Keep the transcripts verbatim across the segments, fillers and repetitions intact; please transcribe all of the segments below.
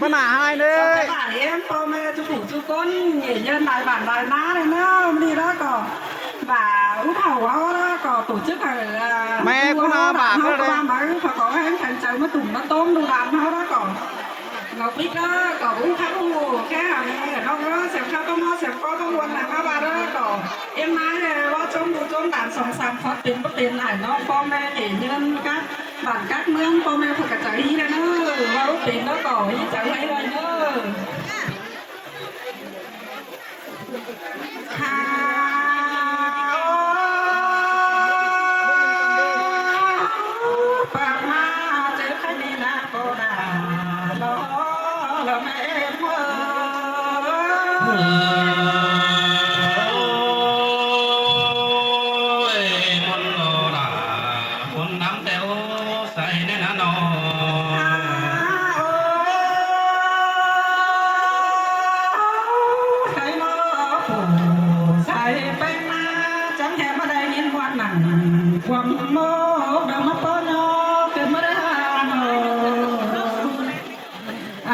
Báu nả hai ꞌnớ. Sau ꞌtẹ bản ꞌếm ꞌpo ꞌme ꞌchu phủ ꞌchu ꞌcốn, ꞌnghế ꞌnhơn lai bản lai ꞌná ꞌnớ ꞌnớ, ꞌmự ꞌnị ꞌlẹo ꞌcọ. Bản ú thảu ꞌháu ꞌlẹo ꞌcọ tổ chức hảư, à, ꞌme ꞌcốn ꞌháu bản ꞌháu ꞌcọ ꞌva máư, ꞌcọ ꞌcọ ꞌhéng khăn chaư ꞌmá tủm ꞌmá tốm đu đan ꞌháu ꞌlẹo ꞌcọ. Ngau pík ꞌlẹo ꞌcọ ú khắp ꞌhụ, ꞌkhẹ hẳn, ꞌnọng ꞌlẹo, siêm khắp ꞌtố ꞌmo siêm ꞌcó ꞌtố ꞌmuôn nẳng ꞌmá ꞌva ꞌlẹo ꞌcọ. ꞌIm ꞌmá ꞌlẹo ꞌva ꞌchốm đu ꞌchốm đan song sam khót pên báu pên ải ꞌnọng ꞌpo ꞌme ꞌnghế ꞌnhơn cắp bản cắp ꞌmướng ꞌpo ꞌme phủ ꞌcọ chaư ꞌhí ꞌlẹo ꞌnớ, ꞌva ú pên ꞌlẹo ꞌcọ ꞌhí chaư ꞌhí ꞌlẹo ꞌnớ. Ha, ơ, pang ꞌmá chaư khái ꞌnị ꞌná ꞌpo đà lo, lo ꞌme ꞌmướng. Ôi, ꞌmuôn lo đà, ꞌmuôn năm teo sai ꞌnê ꞌná ꞌnọ. Sai ꞌmá phủ, sai ꞌpéng ꞌmá, chắng ꞌhê ꞌmá đảy ꞌnghín ꞌmuôn nẳng, quăng ꞌmốc đaư ꞌmá ꞌpo ꞌnhó, ꞌcứn ꞌmá đảy ha ꞌnọ.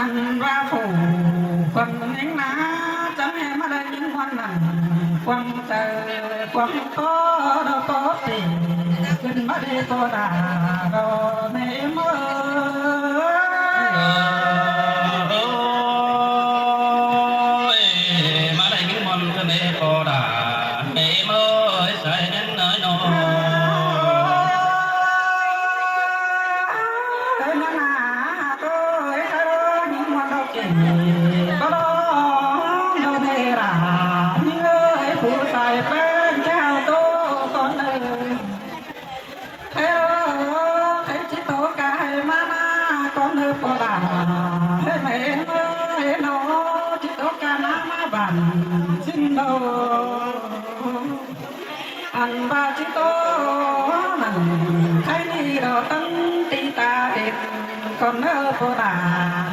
Ăn ꞌva phủ quăng ꞌnhính ná, chắng ꞌhê ꞌmá đảy ꞌnghín ꞌmuôn nẳng, quăng chaư, quăng ꞌpo đaư ꞌpo pê, ꞌcứn ꞌmá đảy ꞌpo đà, đo ꞌme ꞌmướng. Ôi, ꞌmá đảy ꞌnhính ꞌmuôn ꞌcứn ꞌmá đảy ꞌpo đà, ꞌme ꞌmướng ơi, sai ꞌnén ơi ꞌnọ. Ơi ꞌnán ꞌná, ơi, ơi, ꞌnhính ꞌmuôn đaư kỉ, ꞌcọ đo, đo ꞌme đà, ꞌnhính ơi, phủ sai ꞌpéng ꞌchạ tô ꞌcốn ơi. Ơ, ơ, ơ, ơ, ꞌchí tô ca ꞌhế ꞌmá ꞌnớ, ꞌcốn ꞌnớ ꞌpo đà, ꞌhế ꞌme ꞌmướng ơi ꞌnọ, ꞌchí tô ca ꞌná ꞌmá bản ꞌsịn đô. Ăn ꞌva ꞌchí tô nẳng khái ꞌnị đo tắng ti ta ên, ꞌcốn ꞌnớ ꞌpo đà,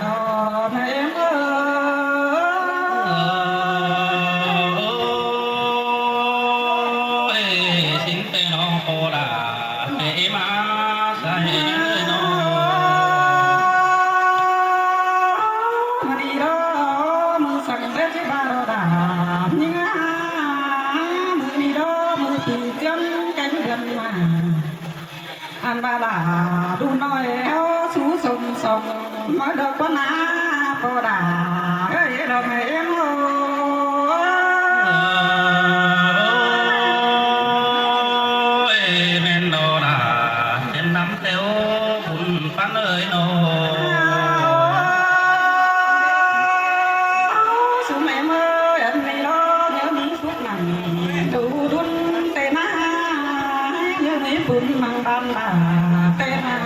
đo ꞌme ꞌmướng ơi. Ôi, ꞌsịn ꞌtẹ ꞌnọng ꞌpo đà, ꞌme ꞌmá sai ꞌnớ ꞌnọ. ꞌMự ꞌnị đo, ꞌmự săng ꞌdệt ꞌchí ꞌva đo đà, ꞌnhính ꞌmá, ꞌmự ꞌnị đo, ꞌmự pí ꞌchương kéng đươn ꞌmá. Ăn ꞌva đà đu ꞌnọi ꞌháu sú sôm sông, ꞌmá đo ꞌcốn ꞌná ꞌpo đà, ơi, đo ꞌme ꞌmướng ơi. Ôi, ꞌmen đo đà, ꞌmen năm teo bun păn ơi ꞌnọ. Sú ꞌme ꞌmướng ơi, ăn ꞌnị đo, ꞌnhớ ꞌmí phúc nẳng, đu đun ꞌtẹ ꞌná, ꞌnhớ ꞌmí bun măng ban đà ꞌtẹ ꞌná.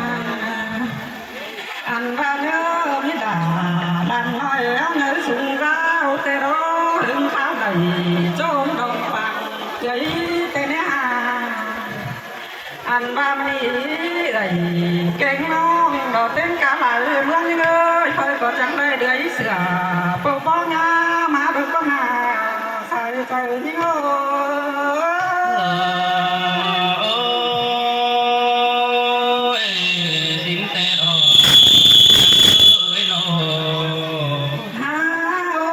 Ăn ꞌva ꞌnhớ ꞌmí đà, đàn ꞌnọi ꞌnhớ sung ꞌgáo ꞌtẹ đo, ꞌhưng kháo đảy, ꞌchốm đong pang, dơi ꞌtẹ ꞌnê ha. Ăn ꞌva ꞌmí đảy, kéng ꞌnọng, đo ꞌtếng cá lai ꞌmướng ꞌnhính ơi, phaư ꞌcọ chắng đảy đưới sửa, ꞌpo ꞌpo ꞌnhá, ꞌmá đu ꞌcọ ꞌnhá, sai chaư ꞌnhính ơi. Ôi, ꞌsịn ꞌtẹ đo, ơi ꞌnọ. Ha, ơ,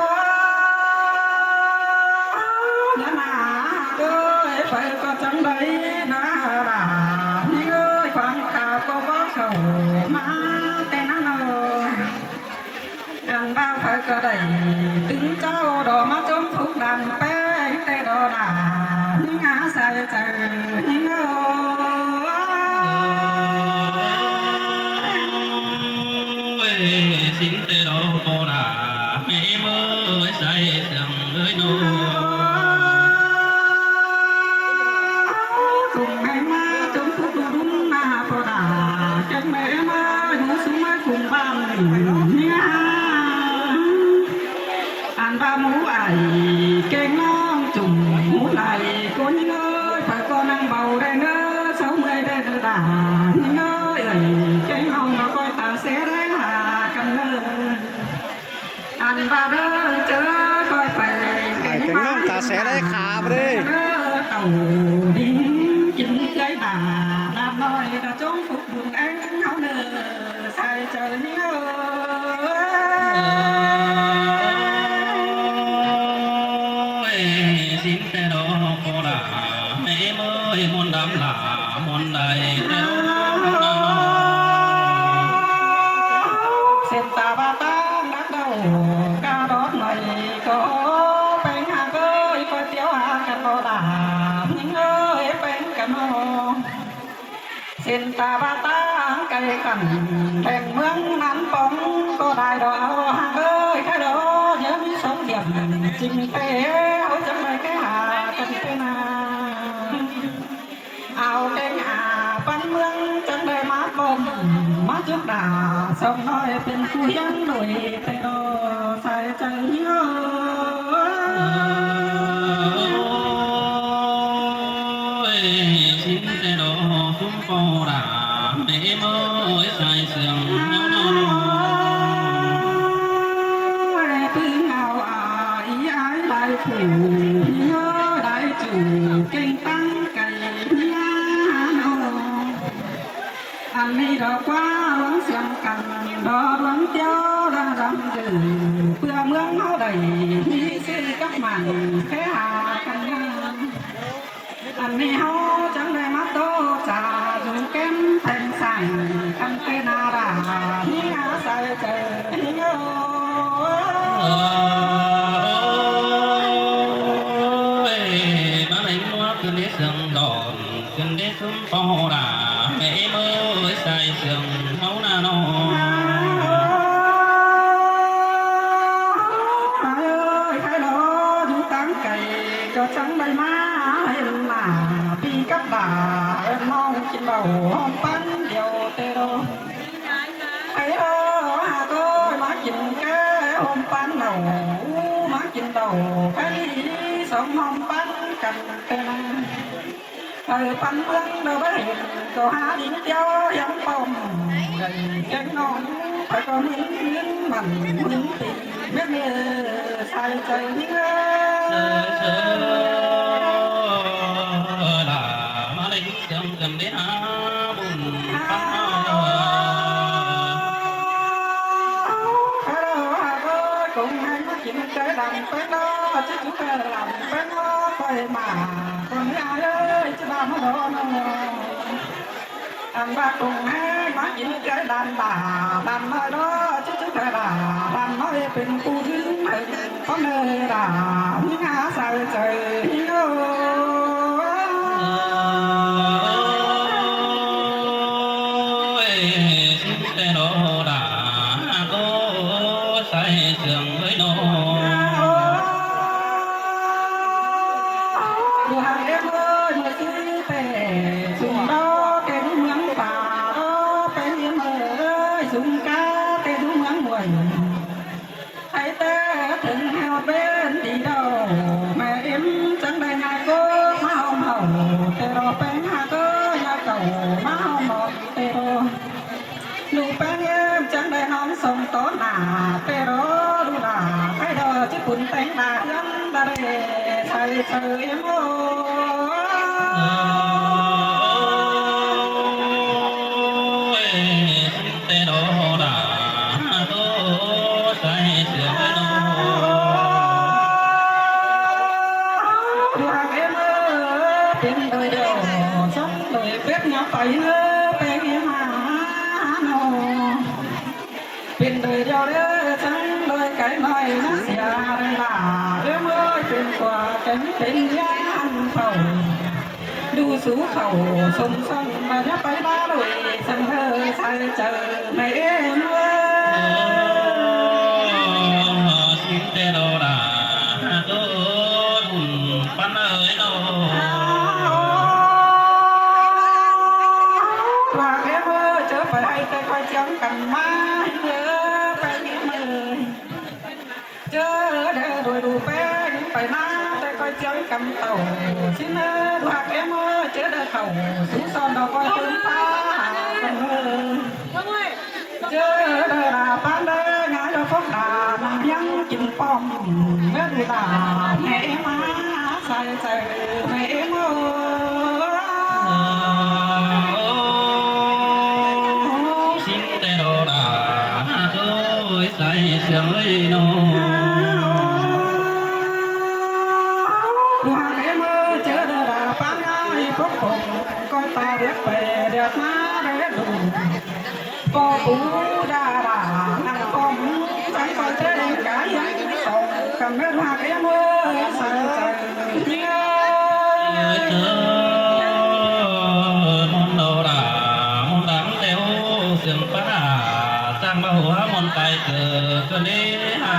ꞌnán ꞌná, ơi, phaư ꞌcọ chắng đảy ꞌná đà, ꞌnhính ơi, quang khả ꞌcọ báu khảu ꞌmá ꞌtẹ ꞌná ꞌnọ. Ăn ꞌva phaư ꞌcọ đảy tứn ꞌchạu đo ꞌmá ꞌchốm phúc đan ꞌpéng ꞌtẹ đo đà, ꞌnhính ꞌmá sai chaư ꞌnhính ơi. Ôi, ꞌsịn ꞌtẹ đo ꞌpo đà, ꞌme ꞌmướng ơi, sai săng ơi ꞌnọ. Khum ꞌme ꞌmá ꞌchốm phúc đu đun ꞌná ꞌpo đà, kéng ꞌme ꞌmá ꞌnhó sú ꞌmá khum ban ꞌnị ꞌnhá. Ăn ꞌva ꞌmú ải kéng ꞌnọng chum ꞌmú lai, ꞌcốn ꞌnhính ơi, phaư ꞌcọ ꞌnăng báu đảy ꞌnớ, sáu mươi đảy ꞌnớ đà, ꞌnhính ơi, ải kéng ꞌnọng ꞌnọ ꞌcoi ta ꞌsé đảy ha căn ꞌnớ. Ăn ꞌva đơ ꞌchớ ꞌcoi pay, kéng ꞌnọng ta ꞌsé đảy khả ꞌva đê. Tảu đin kin ꞌchới đà, đa ꞌnọi đa ꞌchốm phúc bun ꞌéng ꞌháu ꞌnớ, sai chaư ꞌnhính ơi. Đăm lả môn đảy. Xin ta ba tang đắc đầu ca đót này có peng hạc ơi, coi tiếu hạc căn lô đà, những ơi peng căn lô. Xin ta ba tang cây khẩn đèn mương nắn bóng có đài đó hạc ơi, cái đó nhớ mi sống điểm chim tê, ôi chẳng phải cái hà căn tê na. Au keng a păn ꞌmướng chắng đảy ꞌmá bom ꞌmá chúc đả, sông nói pên khu hiến đuổi tê đô sai chắng hiếu. Ôi, xin tê đô sum pô đả, mẹ ơi sai sương. Ôi, pưng ao a, ý ái đảy phủ, hiếu đảy chủ, keng tăng cày hiếu. Ăn mi đó qua luống xiêm căn, đó luống tiếu ra răm dử, ꞌpưa ꞌmướng ꞌháu đảy, mi sư cắp mảng, khé hà căn ngăn. Ăn mi ꞌháu chắng đảy ꞌmá tô, chả dùng kém thành sản, căn tê na đà, mi á sai chảy, hiếu. Ôi, ꞌmá lêng ꞌmá cơn đế sương đòn, cơn đế sum pô đả, mẹ ơi sai sương máu na nô. Ơi, khai đó, du táng cày, cho chắng đảy ꞌmá, hên mà, pi cắp đà, ơn mong chín đầu, hôm păn điều tê đô. Ơi, ơ, hà tôi, ꞌmá chín cái, hôm păn đầu, ꞌmá chín đầu, cái đi, sống hôm păn, căn tê na. Ơi păn ꞌmướng đô bá hên, tô há đính tiếu hiến bom, đảy keng nón, phải có miếng miếng mặn miếng tị, mết mê, sai chảy miếng ơi. Sơ, sơ, đả, ꞌmá lêng sương cơn đế há bun, păn há. Hello, hà tôi, cũng hay ꞌmá chín cái đằng pén đó, chứ chú cái đằng pén đó, coi mà. Con ơi ơi, chứ ba nó đó nó. Ăn ba cùng hai má chín cái đàn bà, đàn nói đó, chứ chứ cái bà, đàn nói bên khu dưỡng, con ơi bà, những ngã sai trời, những ơi. Ôi, xin tê đô đà, cô sai sương với nô. Ơ, hàng em ơi, mười tê, sung đó, tê dú mướn bà đó, bé em ơi, sung cá, tê dú mướn nguội. Hãy tê thừng heo bên đi đâu, mẹ em chẳng đây ngại cô, má hồng hậu, tê đô bé ngại cô, nhà cậu, má hồng hậu, tê đô. Lu peng em chắng đảy ꞌnón sông tó nả, tê đô lu đà, cái đô chứ cún teng đà ꞌhướn đà đê, sai sơ em ơi. Ôi, tê đô đà, tô sai sơ em ơi. Lu hàng em ơi, pên đôi đèo, sống đôi bếp nhà phải ơ, peng em à, nó. Pên đôi đèo đế, sống đôi cái nói nó xìa đôi là, em ơi, pên quà cánh pên nhá ăn khẩu. Đu sú khẩu, sống sống mà nhá phải ba đôi, sống hơi sai chớ, mẹ em ơi. Xin tê đô đà, tô đùn păn ơi đô. Và em ơi, chớ phải hay tê coi chiếng cắn má, em ơi, phải em ơi. Chớ đe đuổi đủ pé, phải má tê coi chiếng cắn tàu. Xin ơi, và em ơi, chớ đe khẩu, sú son đỏ coi tôm pha, em ơi. Chớ đe đà pán đe, ngái đo phốc đà, nằm nhắn chim pom, ngái đu đà, mẹ em á, sai sai, mẹ em ơi. Xin tê đô đà, tôi sai sương ơi nô. Đu hàng em ơi, chớ đe đà pán ngái phốc phốc. Pay đet ꞌmá đet đu, ꞌpo pú đa đa, ꞌnặn ꞌpo mú, chắng ꞌcoi ꞌtếng cá hiến song, căn ꞌmết ꞌhặc ꞌếm ơi, sai sai. Ơi, ơ, ꞌmôn đo đa, ꞌmôn đăng teo, siêng pá đa, chắng ꞌmá hua ꞌmôn tai cư, cư đé ha.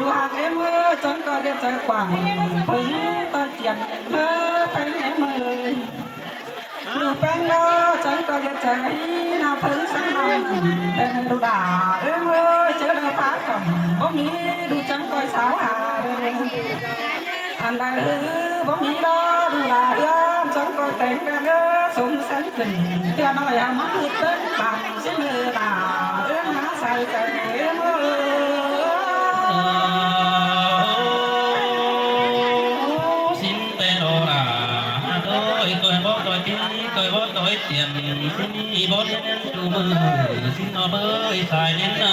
Đu ꞌhặc ꞌếm ơi, chắng ꞌcoi đet chaư quảng, phớng ta chiên, ơ, pay ꞌếm ơi. Đu ꞌpéng ꞌnớ, chắng ꞌcoi đet chaư, ꞌnạ phớng săng nẳng, pay đu đa, ꞌếm ơi, chớ đa phá khẩm, báu ꞌmí, đu chắng ꞌcoi sáo ha, ăn đa ư, báu ꞌmí đa, đu đa ư, chắng ꞌcoi téng đa ư, sung sắn sửng, ꞌtưa ꞌnọi ha ꞌmá ư tớng, bang, sính ư đa, ư, ꞌmá sai sai, ư, ư. Sính ꞌtẹ đo đa, ꞌtoi ꞌcoi bók ꞌtoi tí, ꞌcoi bók ꞌtoi tiện, sính ꞌnị bók ꞌnén ꞌchu ꞌmự, sính ꞌnọ bới sai ꞌnén na.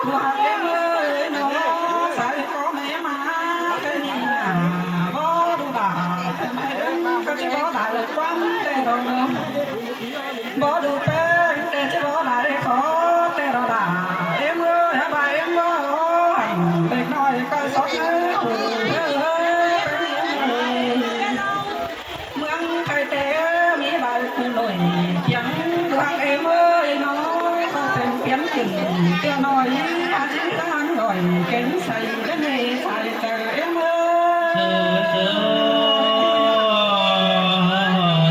Đu ꞌhặc ꞌếm ơi, ꞌnọ, sai ꞌcọ ꞌmé ꞌmá, ꞌtẹ ꞌnị na, bók đu đa, ꞌtẹ ꞌmé ꞌếm, ꞌcọ ꞌchí bók đa ꞌlẹo ꞌquám ꞌtẹ đo đa. Bók đu ꞌpéng ꞌtẹ ꞌchí bók đa đé khó ꞌtẹ đo đa. Ꞌếm ơi, hák ba ꞌếm ơi, ꞌlẹc ꞌnọi ꞌcoi sót ꞌnớ, ꞌpéng ꞌếm ơi. ꞌMướng Thái ꞌtẹ ꞌmí ba ꞌcứ nổi tiếng, đu ꞌhặc ꞌếm ơi, ꞌnọ, ꞌcọ pên piến chửng, ꞌtưa ꞌnọi, hák chữ hák ꞌnọi, kéng sai, đé mê sai, sai ꞌếm ơi. Sư, sư,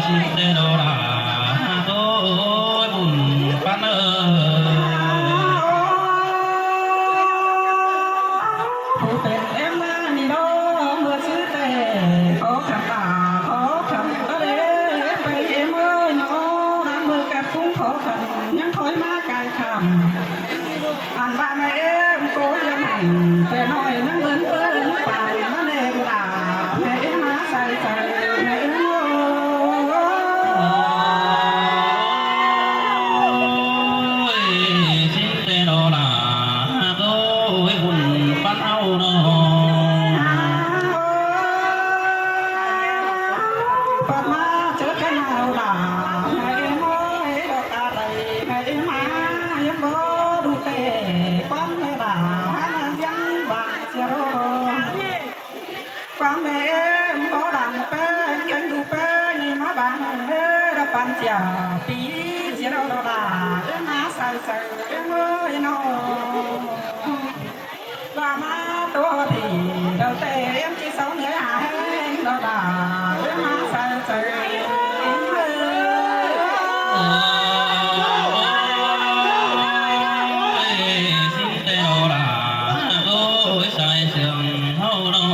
sính ꞌtẹ đo đa, ôi, bun pán ơi. Phủ pên ꞌếm ꞌmá ꞌnị đo, ꞌmưa ꞌsứ ꞌtẹ, khó khăn ta, khó khăn ta đé, pay ꞌếm ơi ꞌnọ, đang ꞌmưa kẹt cũng khó khăn, ꞌnhắng khỏi ꞌmá cai khăm. Ăn ꞌva ꞌmẹ ꞌếm ꞌcọ ꞌhiêm hẳn, ꞌtẹ ꞌnọi ꞌnhắng ứn ꞌpứng pang ꞌmá ꞌnê đu đa, ꞌmẹ ꞌếm ꞌmá sai sai, ꞌmẹ ꞌếm ơi. Ôi, sính ꞌtẹ đo đa, ôi, bun pán au ꞌnọ. Pát ꞌmá chớ khăn au đa, ꞌmẹ ꞌếm ơi, đo ta đảy, ꞌmẹ ꞌếm ꞌmá, ꞌhiêm bók đu ꞌtẹ, ꞌquám ꞌmẹ đa, hák ꞌmá ꞌdiến bang sia đo. ꞌQuám ꞌmẹ ꞌếm bók đăng ꞌpéng, kéng đu ꞌpéng, ꞌmá bang ꞌmẹ đa păn sia, pí sia đo đo đa, ꞌếm ꞌmá sai sai, ꞌếm ơi ꞌnọ. ꞌVa ꞌmá ꞌtố thì đaư ꞌtẹ ꞌếm ꞌchí sáu ꞌnhới hả ꞌhêng đo đa, ꞌếm ꞌmá sai sai, ꞌếm ơi. Ôi, sính ꞌtẹ đo đa, ôi, sai sương hâu đo.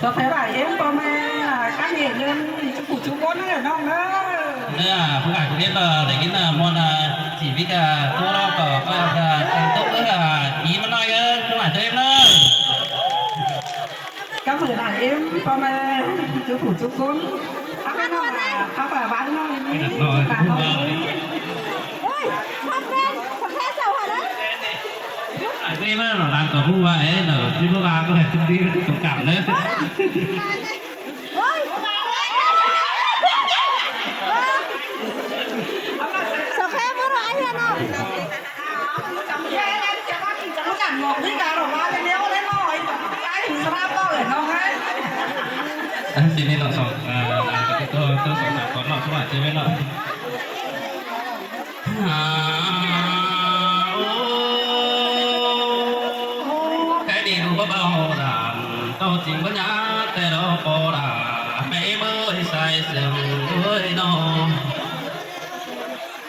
Sơ phé bả ꞌếm ꞌpo ꞌme là các nghệ nhân, chú phủ chú cốn ở ꞌnọng ꞌnớ. Thế à, phú cải cũng biết là để cái là môn, à, chỉ biết, à, tô đo cỏ, coi là, à, thành tựu nữa là ý nó nói, ơ, không phải cho em đâu. Các phủ bả ꞌếm ꞌpo ꞌme, chú phủ chú cốn. Khắp ꞌnọng là, khắp bả bán ꞌnọng ý, bả ꞌnọng ý. Ôi, khắp bên, khắp bên sầu hả đấy? Ai, cái mà nó đang có bu ba ấy, nó, cái bu ba có thể tung đi, tung cảm đấy. Ôi. Sao khép quá rồi anh Hiền ơi? Ơ, xin đi lọ sọ, à, tôi, tôi sọ là có lọ, tôi bảo chơi với lọ. À, ô, cái đi đu bá bao đàn, tao chính bá nhá, tê đó bó đà, mẹ mới sai sương ơi nó.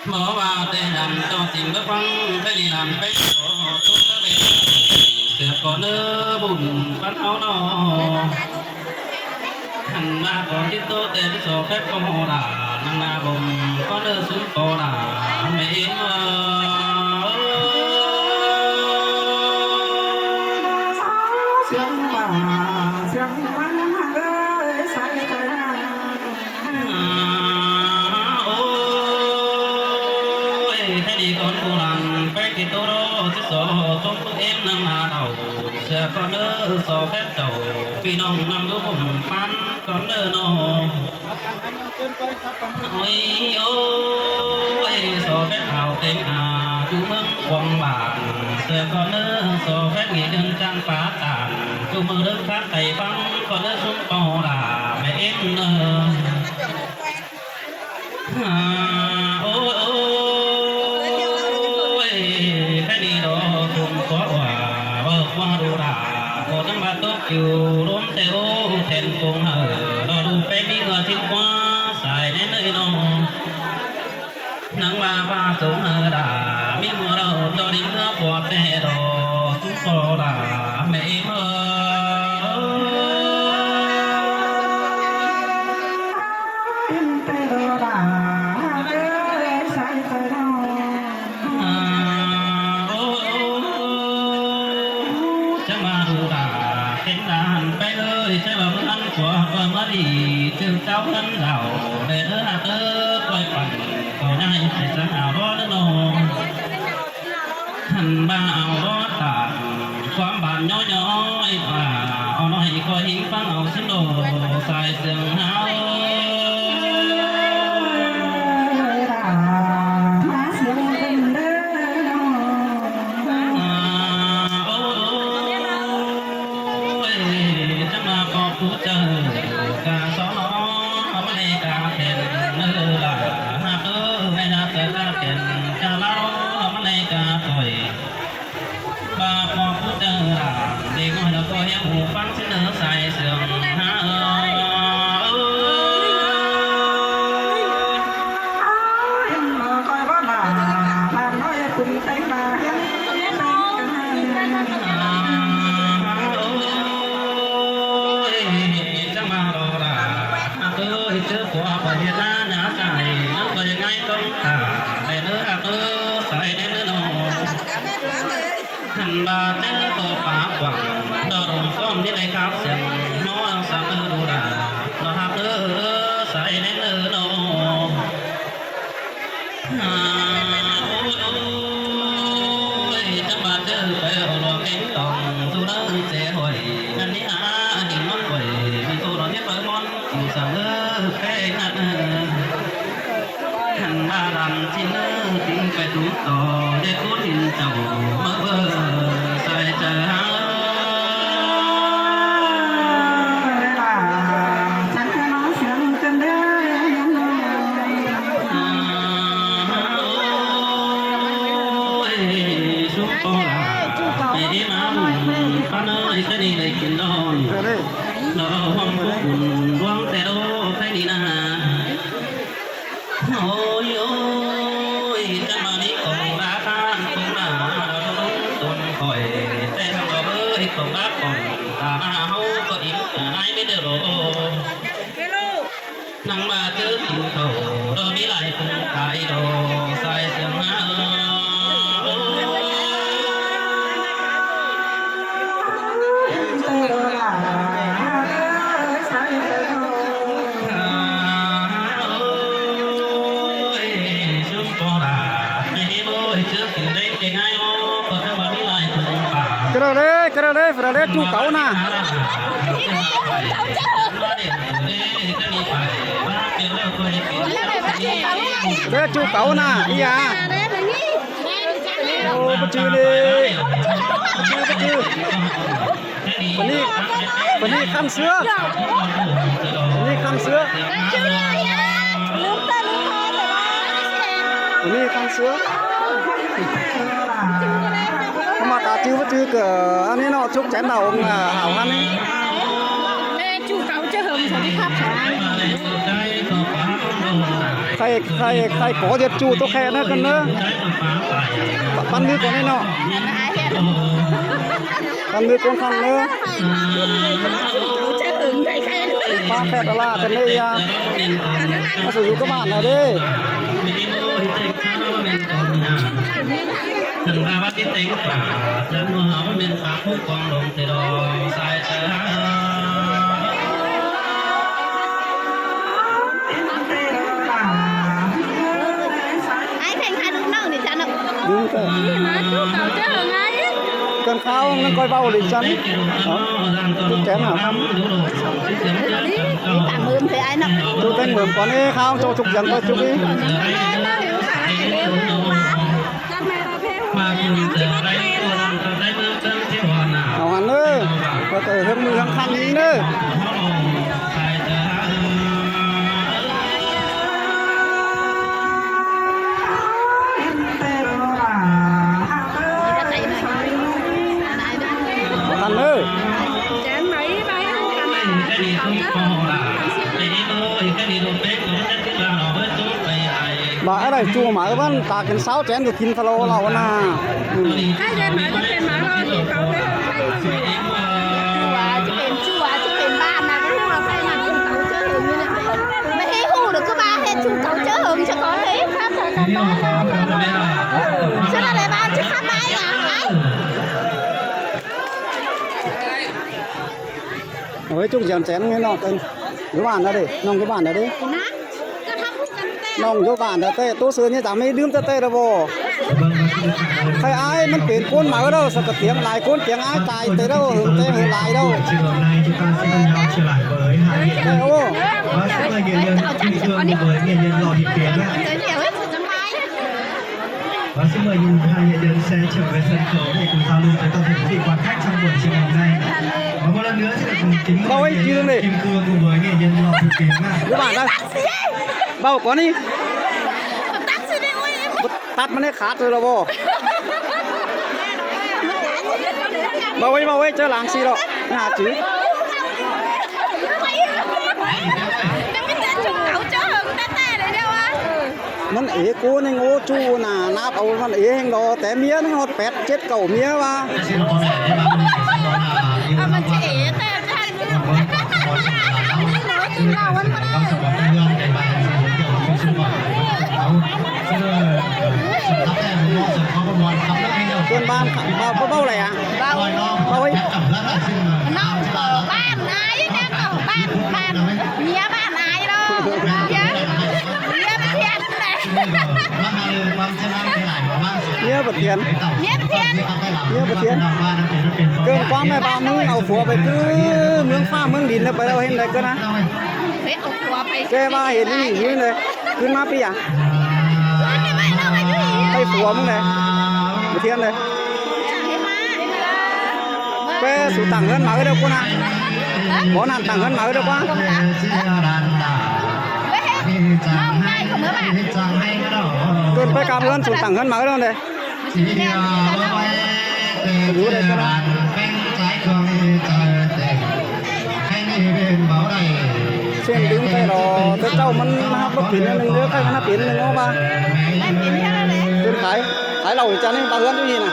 Mó ba tê đàn, tao chính bá phăng, cái đi làm cái đó, tôi bá về, sẽ có nỡ bùn bắt áo nó. Hăn ꞌna ꞌcọ ꞌchí ꞌtố ꞌtẹ ꞌchí so phép ꞌcọ ꞌmá đa, ꞌnăng ꞌna bôm ꞌcọ ꞌnớ sú ꞌcọ đa, mẹ ꞌếm ơi. Siêng ꞌva, siêng ꞌva ꞌnhắng hăng ơi, sai sai hăng. Ôi, thế đi con cô làng phép Kí tô ꞌló ꞌchí so ꞌtống ꞌếm ꞌnăng ꞌna đaư, sia ꞌcọ ꞌnớ so phép chảu, ꞌpi ꞌnọng ꞌnăm đu bun ꞌphắn ꞌcọ ꞌnớ ꞌnọ. Ôi, ôi, so phép áo têng a, ꞌchu ꞌmướng quảng bản, sia ꞌcọ ꞌnớ so phép nghỉ đơn trang phá tản, ꞌchu ꞌmướng đức khát tay băng, ꞌcọ ꞌnớ súng pau đà, mẹ ꞌếm ꞌnớ. À, ôi, ôi, cái đi đó cũng có quà, bơ qua đồ đà, có tấm bát tốt kiều, đốm theo, then cùng hở, đó đủ phép đi ngờ chim qua, xài đến nơi đó. Nắng ba ba sống hở đà, mi mùa đầu cho đến nước bọt tè đó, cũng có đà, mẹ ơi. Chama ru ra, kén đàn pe ơi, chama bơ ăn của bơ mơ đi, chư cháu ăn đảo, để đỡ hạt ơ, coi phận, coi nhai, để sáng ảo đó đỡ nô. Hẳn ba ảo đó tả, quán bàn nhó nhó, ê bà, ảo nói coi hính phăng ảo xin đồ, sai sương háo. Ôi, chắc là có phú trời, cả xóm nó, nó mới đây cả thèm, nó là, nó cứ, nó là, nó là thèm, cả nó, nó mới đây cả tuổi. Ba po phú trời là, để ngồi nó coi em hù phăng xin nó sai sương, hả, ơ, ơ. Hẳn ba chớ tô pá quảng, đo rồng con đi đây khắp sân, nó ăn sáng ư đu đà, nó hạp ư, sai đến ư nô. À, ôi, ôi, chắc ba chớ phải ổ lo kén tòng, thu đỡ chế hội, ngăn ní hả, hình món quẩy, vì tô nó nhất với món, dù sáng ư, phê ngăn ư. Hẳn ba đàn chi nơ, tính phải trúng tỏ, để cốt hình chồng, mơ bơ, sai chớ hả. Ôi, ôi, chắc mà đi cổng bác, cổng bác, cổng khỏi, tên nó ơi, cổng bác, cổng ta mà hâu có im cả hai bên đều đổ. Năng ba chớ chịu khẩu, đó biết lại cũng cái đó, sai sương hả. Cái đó đấy, cái đó đấy, phải đấy, chu cáu nè. Đấy, chu cáu nè, đi à. Ô, bất chư đi. Bất chư, bất chư. Bơ ꞌnị, bơ ꞌnị khăn sứa. Bơ ꞌnị khăn sứa. Bơ ꞌnị khăn sứa. Mà ta chứ bất cứ cờ ăn ꞌnị nó chúc chén đào ông, à, hảo hăn ꞌnị. Khay, khay, khay có thiệt chu tô khe ꞌnớ khăn ꞌnớ. Băn ngư con ꞌnị nó. Băn ngư con khăn ꞌnớ. Pá phẹt la khăn ꞌnị ya. Nó sử dụng các bạn nào đi. Thằng ba bác cái tên là dân mưa háo bên xã Phú Quang Đồng thì đó sai sai. Ai thành hai đứa nào để chặn đâu. Đúng thế. Cơn kháo nó coi bao lịch chắn. Hả? Chú chén hả? Tặng mượn thế ai nọ. Chú tên mượn con ấy kháo cho chục chén coi chục ý. Hảo hẳn ơi. Có thể hương mưa hương khăn ý nữa. Hẳn ơi. Bà ở đây chùa mà ở văn ta kén sáu chén được chín thalo lầu na. Ừ. Chùa chứ kén chùa chứ kén bàn là cái hương là phải là chùa tấu chớ hương như này. Mà hí hụ được cứ ba hết chùa tấu chớ hương cho có thể khắp thời gian đó. Chứ là để bàn chứ khắp mai à. Ôi, chúc dàn chén nghe nó tên. Cái bàn đó đi, nông cái bàn đó đi. Nông cái bàn đó tê, tú xưa như chả mấy đứa tê tê đâu bồ. Khai ai, มัน เป็น cuốn máu đâu, sao cái tiếng lại cuốn tiếng ai tài tê đâu, hứng tê hứng lại đâu. Trường hợp này chúng ta sẽ cùng nhau trở lại với hai nghệ nhân. Ô. Và xin mời nghệ nhân Kim Cương cùng với nghệ nhân Lò Thị Tiến ạ. Và xin mời hai nghệ nhân sẽ trở về sân khấu để cùng giao lưu với toàn thể quý vị quan khách trong buổi chiều ngày hôm nay. Và một lần nữa xin được kính mời nghệ nhân Kim Cương cùng với nghệ nhân Lò Thị Tiến ạ. Cái bàn đó. Bao có đi. Tắt mà nó khát rồi là vô. Bao ấy, bao ấy, chơi làng xì đó. Nhà chứ. มันเอกูนึงโอ้จู้น่ะ นับเอามันเอแห่งดอ แต่เมียนึงฮอดแปดเจ็ดเก้าเมียวะ มันจะเอแต่ท่าน เพื่อนบ้านเขาเบาๆอะไรอ่ะ เบา เบาไว้ น้องบ้านนายเนี่ยก็บ้าน บ้านเมียบ้านนายเนาะ เมีย เมียเพี้ยนเลย เมียบ่เตียน เมียเพี้ยน เมียบ่เตียน เกินความแม่บ้านมึงเอาผัวไปคือเมืองฟ้าเมืองดินแล้วไปแล้วเห็นได้ก็นะ เฮ้ย เอาผัวไป แกว่าเห็นนี่มึงเลย ขึ้นมาปี้อ่ะ ไปผัวมึงเลย บ่เตียนเลย แกสูตังเงินมาก็เดียวกูนะ บ่นั่นตังเงินมาก็เดียวกว่า เกินไปกลางเงินสูตังเงินมาก็เดียวเลย อยู่ได้ก็นะ เส้นดึงไปหรอ แต่เจ้ามันมาครับ บ่เปลี่ยนอันหนึ่งเด้อ ใครมันมาเปลี่ยนอันหนึ่งเอามา เปลี่ยนขาย ขายเหล้าอีกจานหนึ่ง ตาเฮือนอยู่นี่นะ